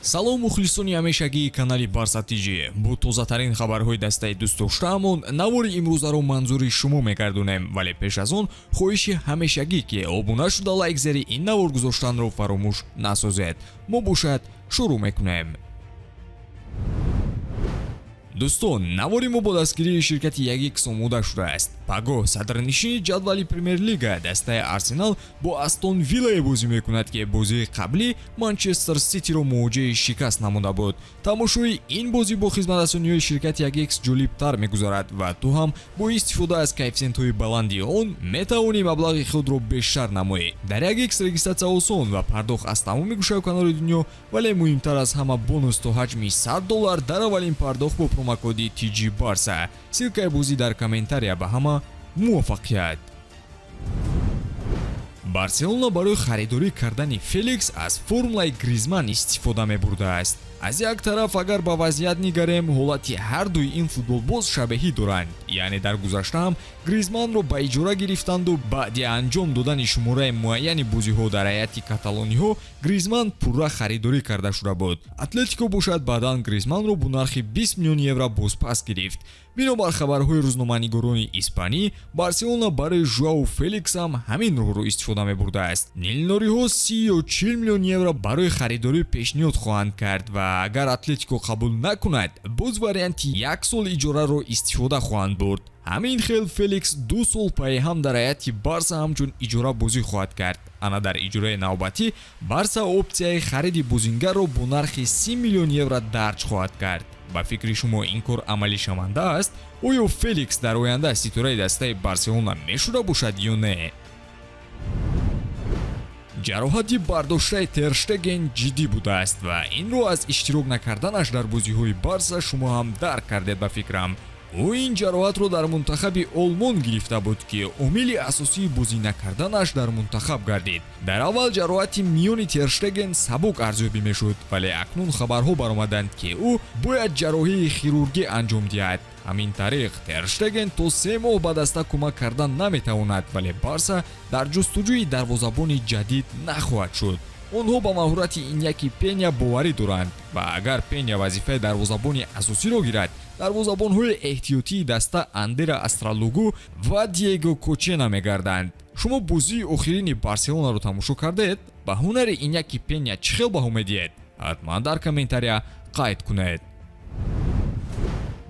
Салом, мухлисони ҳамешагии канали Барса ТЖ. Бо тозатарин хабарҳои дастаи дӯстдоштаамон навори имрӯзаро манзури шумо мегардонем, вале пеш аз он хоҳиши ҳамешагӣ, ки обуна шуда, лайк зери ин навор гузоштанро фаромӯш насозед. Мо бошад шурӯъ мекунем. Дӯстон, навори мо бо дастгирии ширкати 1Х омода шудааст. Пагоҳ садрнишини ҷадвали Премер-лига, дастаи Арсенал, бо Астон Виллае бозӣ мекунад, ки бозии қаблӣ Манчестер Ситиро мувоҷеҳи шикаст намуда буд. Тамошои ин бозӣ бо хизматрасониҳои ширкати 1Х ҷолибтар мегузарад ва ту ҳам бо истифода аз коэффисиентҳои баланди он метавонӣ маблағи худро бештар намоӣ. Дар 1Х регистратсия осон ва пардохт аз тамоми гӯшаю канори дунё, вале муҳимтар аз ҳама, бонус то ҳаҷми 100 доллар дар аввалин пардохт бо промокоди TG Барса. Ссылкаи бозӣ дар комментария. Ба ҳама муваффақият! Барселона барои харидорӣ кардани Феликс аз формулаи Гризман истифода мебурдааст. Аз як тараф, агар ба вазъият нигарем, ҳолати ҳардуи ин футболбоз шабеҳӣ доранд, яъне дар гузашта ҳам Гризманро ба иҷора гирифтанду баъди анҷом додани шумораи муайяни бозиҳо дар ҳайати каталониҳо Гризман пурра харидорӣ карда шуда буд. Атлетико бошад баъдан Гризманро бо нархи 20 миллион евро бозпас гирифт. Бинобар хабарҳои рӯзноманигорони испанӣ, Барселона барои Жуау Феликс ҳам ҳамин роҳро истифода мебурдааст. Нилнориҳо 30 ё 40 миллион евро барои харидорӣ пешниҳод хоҳанд кард ва агар Атлетико қабул накунад, боз варианти як сол иҷораро истифода хоҳанд бурд. Ҳамин хел Феликс 2 сол пайҳам дар ҳайати Барса ҳамчун иҷора бозӣ хоҳад кард. Ана дар иҷораи навбатӣ Барса опсияи хариди бозингарро бо нархи 30 миллион евро дарҷ хоҳад кард. Ба фикри шумо, ин кор амалишаванда аст? Оё Феликс дар оянда ситораи дастаи Барселона мешуда бошад ё не? Ҷароҳати бардоштаи Терштеген ҷиддӣ будааст ва инро аз иштирок накарданаш дар бозиҳои Барса шумо ҳам дарк кардед, ба фикрам. Ӯ ин ҷароҳатро дар мунтахаби Олмон гирифта буд, ки омили асосии бозӣ накарданаш дар мунтахаб гардид. Дар аввал ҷароҳати миёни Терштеген сабук арзёбӣ мешуд, вале акнун хабарҳо баромаданд, ки ӯ бояд ҷарроҳии хирургӣ анҷом диҳад. Ҳамин тариқ, Терштеген то 3 моҳ ба даста кӯмак кардан наметавонад, вале Барса дар ҷустуҷӯи дарвозабони ҷадид нахоҳад шуд. Онҳо ба маҳорати Иньяки Пеня боварӣ доранд ва агар Пеня вазифаи дарвозабони асосиро гирад, дарвозабонҳои эҳтиётии даста Андера Астралугу ва Диего Кочена мегарданд. Шумо бозии охирини Барселонаро тамошо кардед? Ба ҳунари Иньяки Пеня чӣ хел баҳо медиҳед? Ҳатман дар комментария қайд кунед.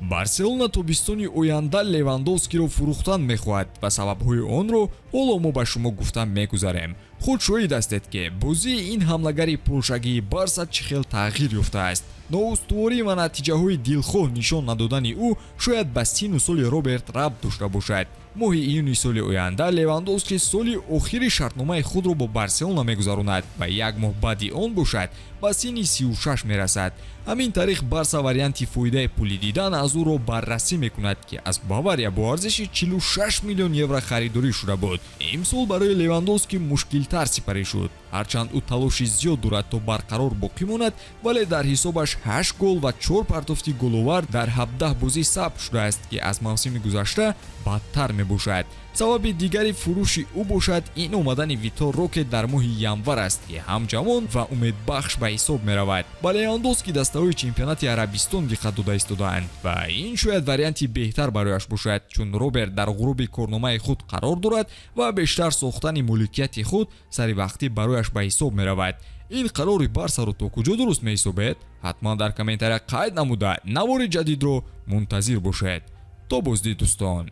Барселона тобистони оянда Левандовскиро фурӯхтан мехоҳад ва сабабҳои онро ҳоло мо ба шумо гуфта мегузарем. Худ шоҳид ҳастед, ки бозии ин ҳамлагари полшагии Барса чӣ хел тағйир ёфтааст. Ноустуворӣ ва натиҷаҳои дилхоҳ нишон надодани ӯ шояд ба сину соли Роберт рабт дошта бошад. Моҳи июни соли оянда Левандовски соли охири шартномаи худро бо Барселона мегузаронад ва як моҳ баъди он бошад ба синни 36 мерасад. Ҳамин тариқ, Барса варианти фоидаи пулӣ дидан аз ӯро баррасӣ мекунад, ки аз Бавария бо арзиши 46 миллион евро харидорӣ шуда буд. Имсол барои Левандовски мушкилтар сипарӣ шуд. Ҳарчанд ӯ талоши зиёд дорад, то барқарор боқӣ монад, вале дар ҳисобаш 8 гол ва 4 партофти головар дар 17 бозӣ сабт шудааст, ки аз мавсими гузашта бадтар мебошад. Сабаби дигари фурӯши ӯ бошад ин омадани Витор Роке дар моҳи январ аст, ки ҳам ҷавон ва умедбахш ба ҳисоб меравад. Ба Левандовски дастаҳои чемпионати Арабистон диққат дода истодаанд ва ин шояд варианти беҳтар барояш бошад, чун Роберт дар ғуруби корномаи худ қарор дорад ва бештар сохтани моликияти худ сари вақтӣ барояш ба ҳисоб меравад. Ин қарори Барсаро то куҷо дуруст меҳисобед? Ҳатман дар комментария қайд намуда, навори ҷадидро мунтазир бошед. То боздид, дӯстон.